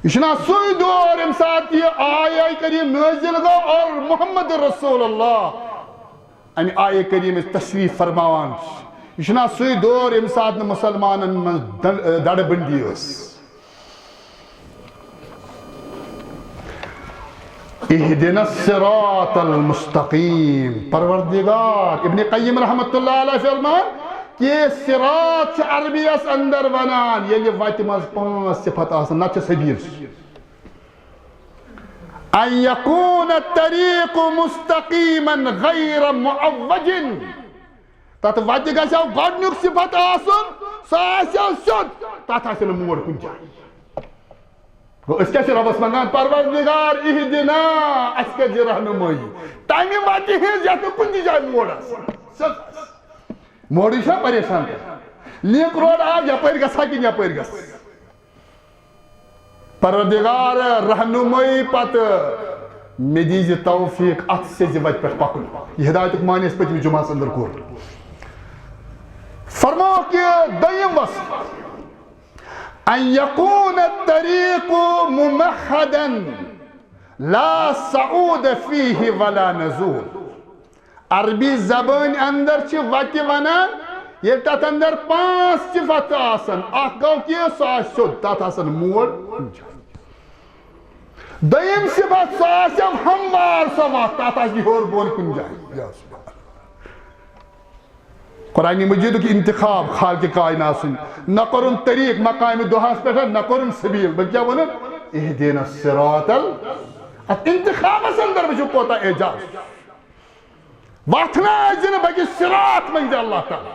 یہِ چھُنہ سُے دور ییٚمہِ ساتہٕ یہِ آیہِ کریم نٲزِل گوٚو اور محمد رسول اللہ امہِ آیہِ کریمٕچ تشریح فرماوان چھُ؟ یہِ چھُنہ سُے دور ییٚمہِ ساتہٕ نہٕ مُسلمانن منٛز دن-، دڑ بندی ٲس؟ اهدنا الصراط المستقيم۔ پروردگار، ابن قیم رحمۃ اللہ علیہ فرمان کہ صراط چھِ عربیس اندر ونان ییٚلہِ وتہِ منٛز پانٛژھ صفت آسن، نتہٕ چھِ سبیل۔ ان یکون الطریق مستقیما غیر معوج۔ تتھ وتہِ گژھِ ہا گۄڈنیُک صفت آسُن، سُہ آسہِ ہا سیوٚد، تتھ آسہِ نہٕ موڑ کُنہِ جایہِ۔ گوٚو، أسۍ کیٛاہ چھِ رۄبس منٛگان؟ پروردگار، اہدنا، اسہِ کٔرۍ زِ رہنمٲیی تمہِ وتہِ ہٕنٛز یتھ نہٕ کُنہِ تہِ جایہِ موڑ آسہِ۔ سیوٚد آسہِ۔ موڑٕے چھا پریشان کران؟ لِنک روڈ آو، یپٲرۍ گژھا کِنہٕ یپٲرۍ گژھِ؟ پروردگار، رہنمٲیی پتہٕ مےٚ دیٖزِ توفیق اتھ سیٚزِ وتہِ پٮ۪ٹھ پکُن۔ یہِ ہدایتُک معنی اَسہِ پٔتمہِ جمعس اندر کوٚر۔ فرمووُکھ یہِ دوٚیِم وصف، ان یکون الطریق ممہدا لا صعود فیہ ولا نزول۔ عربی زبٲنۍ اندر چھِ وتہِ ونان، ییٚلہِ تتھ اندر پانٛژھ صفت آسن، اکھ گوٚو کہِ سُہ آسہِ سیوٚد، تتھ آسن موڑ کُنہِ جایہِ۔ دوٚیِم صفت، سُہ آسہِ ہموار سۄ وتھ، تتھ آسہِ نہٕ ہیوٚر بۄن کُنہِ جایہِ۔ یا سبحان اللہ۔ قرآن مجیدُک انتخاب خالق کائنات سُنٛد، نہ کوٚرُن طریق مقام دہس پٮ۪ٹھ، نہ کوٚرُن سبیل، بلکہِ کیٛاہ ووٚنُن؟ اہدنا الصراط ال-، اتھ انتخابس اندر وٕچھِو کوتاہ اعجاز۔ وتھ نہ آسہِ نہٕ بلکہِ صراط منٛگہِ اللہ تعالیٰ۔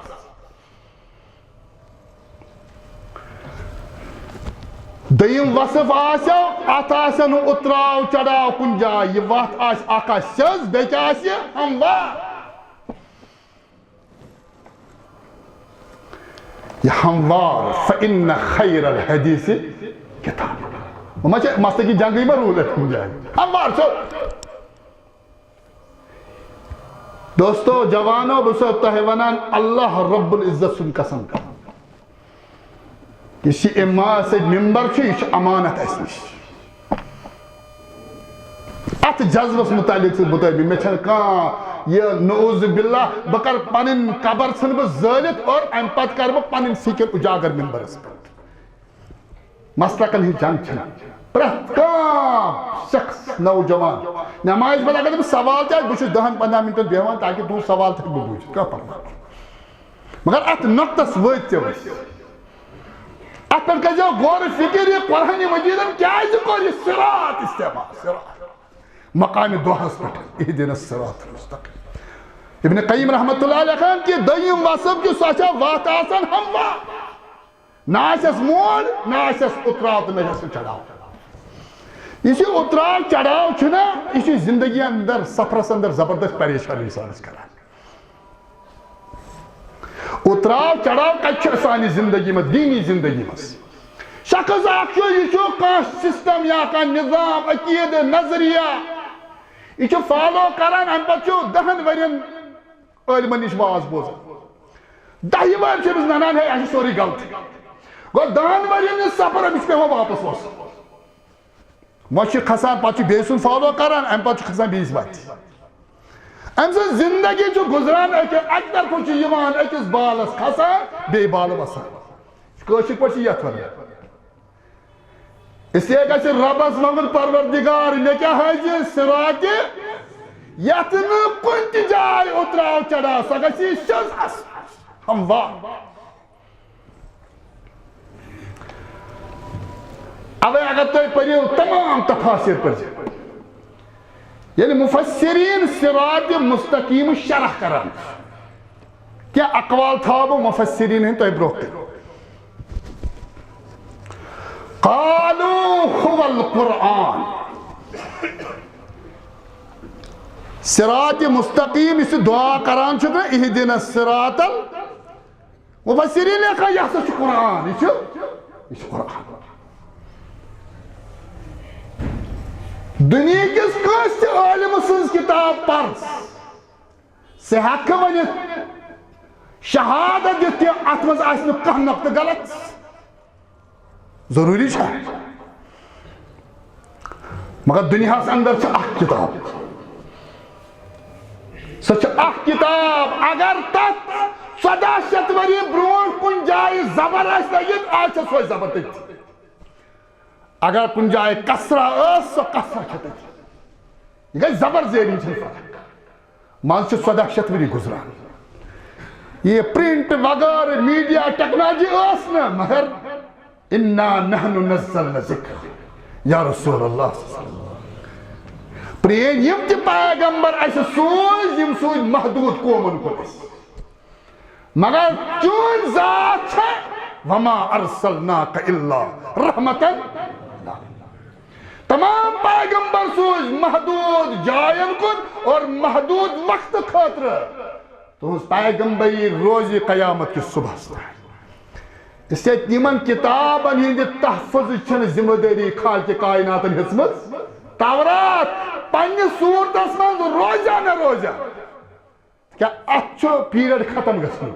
دوٚیِم وصف آسیو، اتھ آسہِ نہٕ اُتراو چڑاو کُنہِ جایہِ، یہِ وتھ آسہِ اکھ آسہِ سیٚز، بیٚیہِ کیٛاہ آسہِ؟ ہموار۔ یہِ ہموار، فإن خير الحديث كتاب الله۔ وۄنۍ ما چھِ مستقی جنگٕے ما روٗد اَتھ کُنہِ جایہِ؟ ہموار چھُ۔ دوستو، جوانو، بہٕ چھُسو تۄہہِ وَنان، اللہ رب العزت سُنٛد قسم۔ یُس یہِ امام سۭتۍ ممبر چھُ، یہِ چھُ امانت اَسہِ نِش۔ اَتھ جذبس متعلق چھُس بہٕ تۄہہِ، مےٚ چھَنہٕ کانٛہہ یہِ، نعوذ باللہ، بہٕ کَرٕ پَنٕنۍ قبر ژھٕنہٕ بہٕ زٲلِتھ اور اَمہِ پَتہٕ کَرٕ بہٕ پَنٕنۍ فِکر اُجاگر ممبرس پٮ۪ٹھ۔ مسلکن ہٕنٛز جنگ چھنہٕ۔ پرٛٮ۪تھ کانٛہہ شخص، نوجوان، نمازِ منٛز اگر تٔمِس سوال تہِ آسہِ، بہٕ چھُس دَہَن پنٛداہَن مِنٹَن بیٚہوان تاکہِ تُہُنٛد سوال تہِ ہٮ۪کہٕ بہٕ بوٗزِتھ، کانٛہہ پرواے۔ مگر اَتھ نۄقطَس وٲتۍ تہِ أسۍ۔ اَتھ پٮ۪ٹھ کٔرۍزیو غور و فِکر، یہِ قرآنِ مجیدَن کیٛازِ کوٚر یہِ صراط استعمال؟ صراط۔ مقامِ دُعاہَس پٮ۪ٹھ، اہدنا الصراط المستقیم۔ ابن قیم رحمتہ اللہ لیکھان کہِ دوٚیِم وصف کہِ سۄ چھےٚ وَتھ آسان ہموار۔ نہ آسٮ۪س موڑ، نہ آسٮ۪س اُتراو تہٕ نہ آسٮ۪س چڑاو۔ یُس یہِ اُتراو چڑاو چھُنہ، یہِ چھُ زندگی اندر، سفرس اندر زبردست پریشان انسانس کران۔ اُتراو چڑاو کتہِ چھُ سانہِ زندگی منٛز، دینی زندگی منٛز؟ شخص اکھ چھُ، یہِ چھُ کانٛہہ سسٹم یا کانٛہہ نظام، عقیدٕ، نظریہ، یہِ چھُ فالو کران، امہِ پتہٕ چھُ دہن ؤرین عٲلمن نِش واز بوزان۔ دَہہِ وَرِ چھِ أمِس نَنان، ہے، اَسہِ چھُ سورُے غلطٕے۔ گوٚو دَہَن ؤرِین یہِ سفر، أمِس چھُ پٮ۪وان واپس وَسُن۔ وۄنۍ چھُ کھسان، پَتہٕ چھُ بیٚیہِ سُنٛد فالو کران، اَمہِ پَتہٕ چھُ کھسان بیٚیِس وَتہِ۔ أمۍ سٕنٛز زِندگی چھُ گُزران، أکہِ، اَکہِ طرفہٕ چھُ یِوان أکِس بالَس کھسان، بیٚیہِ بالہٕ وَسان۔ کٲشِر پٲٹھۍ چھِ یَتھ وَنان۔ اس لیے گژھِ رۄبس منٛگُن، پروردگار، مےٚ کیٛاہ ہٲوزِ صراطِ یتھ نہٕ کُنہِ تہِ جایہِ اُتراو چڑاو، سۄ گژھِ سیٚز آسٕنۍ، ہموار۔ اوے اگر تُہۍ پٔرِو تمام تفاسیر پٔرزِ، ییٚلہِ مفسرین صراط مستقیم شرح کران چھِ، کینٛہہ اقوال تھاوٕ بہٕ مفسرین ہٕنٛدۍ تۄہہِ برونٛہہ کَنہِ۔ القرآن۔ صراط مستقیم، یُس یہِ دعا کران چھُکھ نا، اہدنا الصراط ال-، مفسرین لیکھان، یہِ ہسا چھُ قرآن، یہِ چھُ، یہِ چھُ قرآن۔ دُنیہکِس کٲنٛسہِ تہِ عٲلمہٕ سٕنٛز کِتاب پر، ژٕ ہٮ۪ککھٕ ؤنِتھ، شہادت دِتھ کہِ اتھ منٛز آسہِ نہٕ کانٛہہ نۄقطہٕ غلط؟ ضروٗری چھا؟ مگر دُنیاہس اندر چھِ اکھ کِتاب۔ سۄ چھِ اکھ کِتاب، اگر تتھ ژۄداہ شیٚتھ ؤری برونٛٹھ کُنہِ جایہِ زبر آسہِ لٔگِتھ، آز چھےٚ سۄے زبر تٔتھی۔ اگر کُنہِ جایہِ کسرہ ٲس، سۄ کسرہ چھےٚ تٔتھی۔ یہِ گژھِ زبر زیرٕنۍ چھَنہٕ فرق۔ منٛزٕ چھِ ژۄداہ شیٚتھ ؤری گُزران۔ یہِ پرنٹ وغٲرٕ میڈیا ٹیکنالوجی ٲس نہٕ، مگر انا نحن نزلنا الذکر یا رسول اللہ صلی اللہ علیہ وسلم۔ پرٛٲنۍ یِم تہِ پیغمبر اَسہِ سوٗزۍ، یِم سوٗزۍ محدوٗد قومن کُن اَسہِ۔ مگر چٲنۍ ذات چھےٚ، وما ارسلناک الا رحمتاً۔ تمام پیغمبر سوٗزۍ محدوٗد جاین کُن اور محدوٗد وقتہٕ خٲطرٕ۔ تُہٕنٛز پیغمبری روزِ قیامت کِس صبحس تام۔ اس لیے یِمن کِتابن ہٕنٛدِ تحفظٕچ چھنہٕ ذمہٕ دٲری خالقِ کائناتن ہیٚژمٕژ۔ تورات پننِس صوٗرتس منٛز روزیا نہ روزیا؟ کیٛاہ اتھ چھُ پیریڈ ختم گژھان؟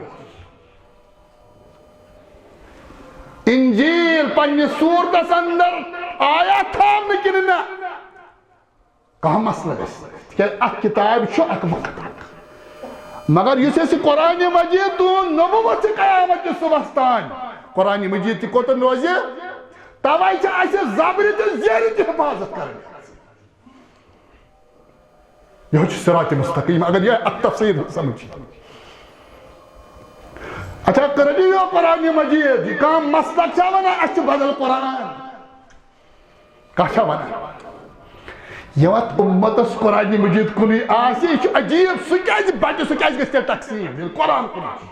انجیل پننِس صوٗرتس اندر آیا تھاونہٕ کِنہٕ نہ؟ کانٛہہ مسلہٕ گژھِ، تِکیٛازِ اتھ کِتابہِ چھُ اکھ وقت۔ مگر یُس اَسہِ قرآن مجید تُہُنٛد نبوت چھِ قیامت کِس صبحس تام، قرآن مجید تہِ کوٚتن روزِ؟ توے چھِ اَسہِ زبرِ تہٕ زیرِ تہِ حفاظت کرٕنۍ۔ یہِ چھُ صراط مستقیم، اگر یہِ اکھ تفسیر سمجھ۔ اچھا، کٔرِو یہِ قرآن مجید، یہِ کانٛہہ مسلک چھا ونان، اَسہِ چھُ بدل قرآن؟ کانٛہہ چھا ونان؟ یہِ وَتھ اُمتس قرآن مجید کُنُے آسہِ، یہِ چھُ عجیب، سُہ کیازِ بچہِ، سُہ کیازِ گژھِ تیٚلہِ تقسیٖم، ییٚلہِ قرآن کُنُے چھُ؟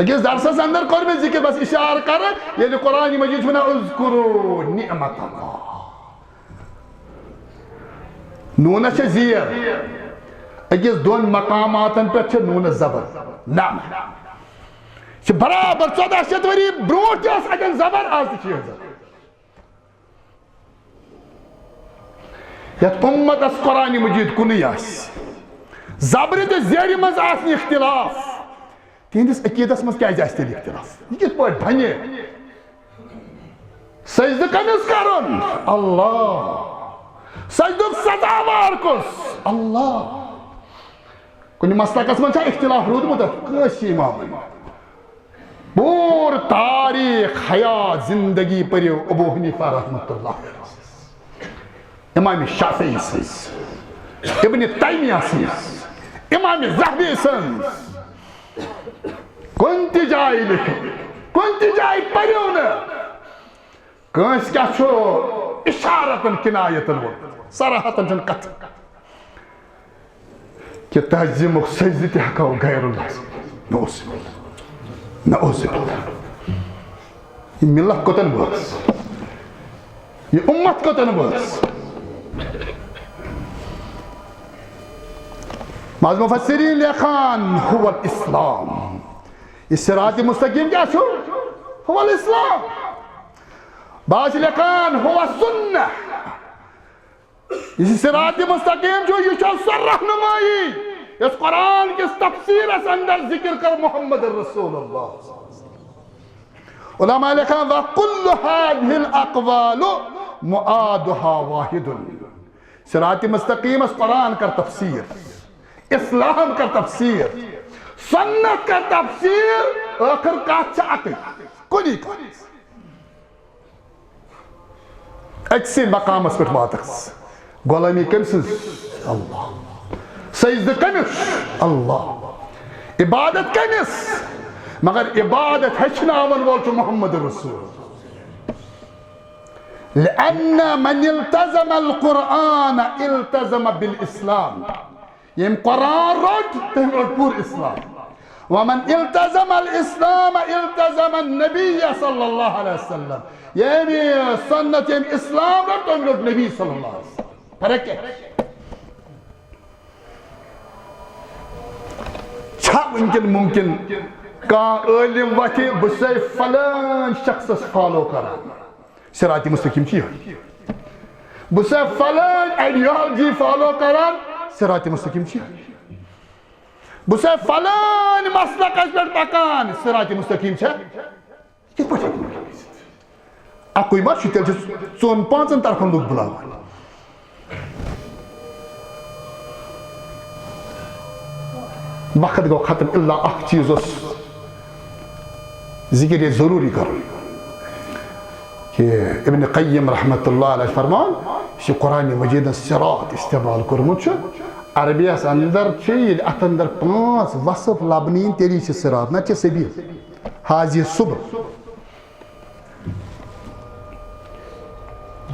أکِس درسس اندر کوٚر مےٚ ذکر، بس اشارٕ کرٕ، ییٚلہِ قرآن مجید چھُ ونان، "اذکروا نعمت اللہ"، نوٗنس چھےٚ زیر، أکِس دۄن مقاماتن پٮ۪ٹھ چھےٚ نوٗنس زبر، نعم۔ چھِ برابر ژۄداہ شیٚتھ ؤری برونٛٹھ تہِ ٲس اتٮ۪ن زبر، آز تہِ چھِ یِہوٚے زبر۔ یتھ اُمتس قرآن مجید کُنُے آسہِ، زبرِ تہٕ زیرِ منٛز آسہِ نہٕ اختلاف، تِہنٛدِس عقیدس منٛز کیازِ آسہِ تیٚلہِ اختلاف؟ یہِ کِتھ پٲٹھۍ بنہِ؟ سجدٕ کٔمِس کرُن؟ اللہ۔ سجدُک سزاوار کُس؟ اللہ۔ کُنہِ مسلکس منٛز چھا اختلاف روٗدمُت اتھ کٲنٛسہِ امامن؟ پوٗرٕ تاریخ حیات زندگی پٔرِو ابو حنیفہ رحمۃ اللہ علیہ، امام شافعی سٕنٛز، ابن تیمیہ سٕنٛز، امام زہبی سٕنٛز۔ کُنہِ تہِ جایہِ لیکھِو، کُنہِ تہِ جایہِ پٔرِو نہٕ۔ کٲنٛسہِ کیٛاہ چھُ اشارتن کنایتن ووٚنمُت؟ صراحتن چھُنہٕ کتھ کہِ تعظیمُک سجدٕ تہِ ہٮ۪کو غیر اللہ سۭتۍ۔ نعوذ باللہ۔ نعوذ باللہ۔ یہِ ملت کوٚتن وٲژ؟ یہِ اُمت کوٚتن وٲژ؟ بعض مفسرین لیکھان، "هو الاسلام"۔ یہِ صراط مستقیم کیٛاہ چھُ؟ هو الاسلام۔ بعض چھِ لیکھان، "هو السنہ"۔ یہِ صراط مستقیم چھُ، یہِ چھُ سۄ رہنمٲیی یۄس قرآن کِس تفسیرس اندر ذکر کٔر محمد رسول اللہ۔ علماء لیکھان، "وکل هذه الاقوال معادها واحد"۔ صراط مستقیمس قرآن کر تفسیر، اسلام کر تفسیر، سنت کر تفسیر، ٲخر کتھ چھِ اکٕے، کُنی کتھ۔ أکسٕے مقامس پٮ۪ٹھ واتکھ ژٕ۔ غلٲمی کٔمۍ سٕنٛز؟ اللہ۔ سجدٕ کٔمِس؟ اللہ۔ عبادت کٔمِس؟ مگر عبادت ہیٚچھناون وول چھُ محمد رسول۔ لأن من التزم القرآن التزم بالاسلام۔ ییٚمۍ قرآن روٚٹ، تٔمۍ روٚٹ پوٗرٕ اسلام۔ ومن التزم الاسلام التزم النبی صلی اللہ علیہ وسلم۔ ییٚمۍ سنت، ییٚمۍ اسلام رٹ، تٔمۍ رٹ نبی صلی اللہ علیہ وسلم۔ فرق کیا؟ چھا وٕنکٮ۪ن ممکن کانٛہہ عٲلم وتھِ، بہٕ چھُسے فلٲنۍ شخصس فالو کران، صراط مستقیم چھِ یِہوٚے۔ بہٕ چھُسے فلٲنۍ ideology فالو کران، صراط مستقیم چھِ یِہوٚے۔ بہٕ چھُسے فلٲنۍ مسلکس پٮ۪ٹھ پکان، صراط مستقیم چھا؟ کِتھ پٲٹھۍ ہیٚکہِ مُمکِن ٲسِتھ؟ اَکُے ما چھُ، تیٚلہِ چھِ ژۄن پانٛژن طرفن لُکھ بُلاوان۔ وقت گوٚو ختم، الا اکھ چیٖز اوس ذِکِر ییٚتہِ ضروٗری کرُن، کہِ ابن قیم رحمتہ اللہ علیہ فرمان، یُس یہِ قرآن مجیدن صراط استعمال کوٚرمُت چھُ، عربی یس اندر چھِ، ییٚلہِ اتھ اندر پانٛژھ وصف لبنہٕ یِن، تیٚلی چھِ صراط، نتہٕ چھِ سبیل۔ حاضی صبح۔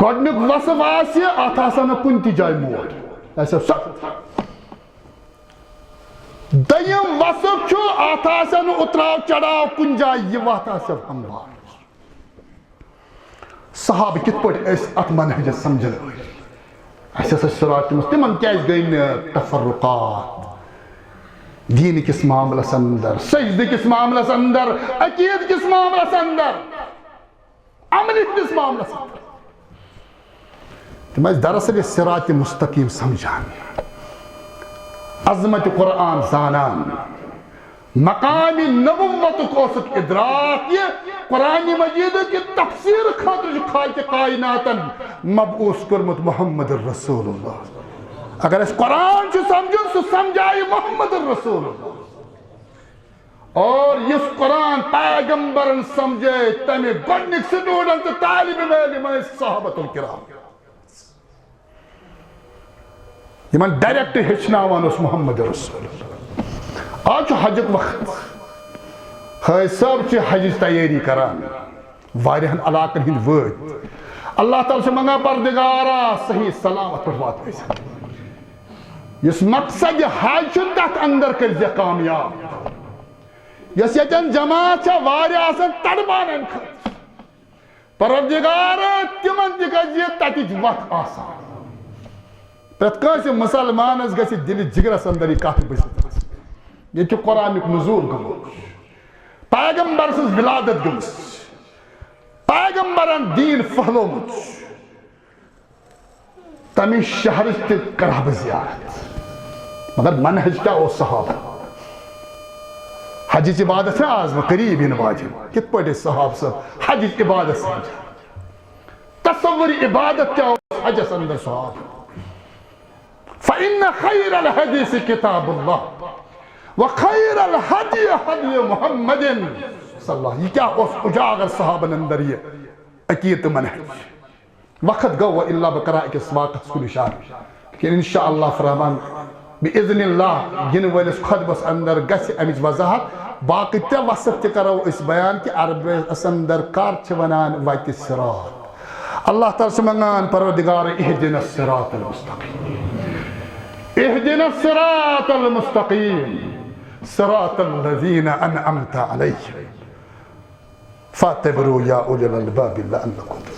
گۄڈنیُک وصف آسہِ، اتھ آسن نہٕ کُنہِ تہِ جایہِ موڑ۔ آسہِ سۄ۔ دوٚیِم وصف چھُ، اتھ آسن نہٕ اُتراو چڑاو کُنہِ جایہِ، یہِ وتھ آسہِ ہموار۔ صحابہٕ کِتھ پٲٹھۍ ٲسۍ اتھ منہجس سمجھن وٲلۍ؟ اَسہِ ہسا چھِ صراط مس-، تِمن کیازِ گٔے نہٕ تفرقات؟ دیٖن کِس معاملس اندر، سجدٕ کِس معاملس اندر، عقیدٕ کِس معاملس اندر، عملہِ ہٕنٛدِس معاملس اندر۔ تِم ٲسۍ دراصل یہِ صراط مستقیم سمجھان، عظمت قرآن زانان، مقام نبوتُک اوسُکھ ادراک، یہِ قرآن مجیدُک یہِ تفسیر خٲطرٕ چھُ خالق کائناتن مبعوث کوٚرمُت محمد رسول اللہ۔ اگر اَسہِ قرآن چھُ سمجھُن، سُہ سمجھایہِ محمد رسول اللہ۔ اور یُس قرآن پیغمبرن سمجھے، تمہِ گۄڈنِکۍ student تہٕ طالب علم ٲسۍ صحابۃ الکرام۔ یِمن direct ہیٚچھناوان اوس محمد رسول۔ آز چھُ حجُک وقت۔ حٲج صٲب چھِ حجٕچ تیٲری کران۔ واریاہن علاقن ہٕنٛدۍ وٲتۍ۔ اللہ تعالیٰ چھِ منٛگان، پروردگارا، صحیح سلامت پٲٹھۍ واتنٲیزِ۔ یُس مقصد حج چھُ، تتھ اندر کٔرزِ کامیاب۔ یۄس ییٚتٮ۪ن جماعت چھےٚ واریاہ آسان تڑبانن خٲطرٕ، پروردگار، تِمن تہِ گژھِ یہِ تتِچ وتھ آسان۔ پرٛٮ۪تھ کٲنٛسہِ مسلمانس گژھِ دِلہِ جگرس اندر یہِ کتھ بٔزِتھ۔ ییٚتہِ چھُ قرآنُک نزول گوٚمُت، پیغمبر سٕنٛز ولادت گٔمٕژ، پیغمبرن دیٖن پھٔہلومُت۔ تمہِ شہرٕچ تہِ کرٕ ہا بہٕ زیارت۔ مگر منہج کیٛاہ اوس صحابن؟ حجٕچ عبادت چھےٚ آز وۄنۍ قریب یِنہٕ واجِنۍ۔ کِتھ پٲٹھۍ ٲسۍ صحابہٕ صٲب حجٕچ عبادت سمجھان؟ تصور عبادت کیٛاہ اوس حجس اندر صحابن؟ فإن خير الحديث كتاب الله وخير الهدي هدي محمد صلى الله۔ یہِ کیٛاہ اوس اجاگر صحابن اندر یہِ عقیدٕ تہٕ منہج؟ وقت گوٚو، وۄنۍ الا بہٕ کرٕ ہا أکِس واقعس کُن اشارٕ۔ لیکن انشاءاللہ الرحمن، باذن اللہ، یِنہٕ وٲلِس خطبس اندر گژھِ امِچ وضاحت۔ باقٕے ترٛےٚ وصف تہِ کرو أسۍ بیان کہِ عربس اندر کر چھِ ونان وتہِ صراط۔ اللہ تعالیٰ چھِ منٛگان، پروردگار، اهدنا الصراط المستقيم، اهدنا الصراط المستقيم، صراط الذين أنعمت عليهم، فاعتبروا يا أولي الألباب لعلكم تفلحون۔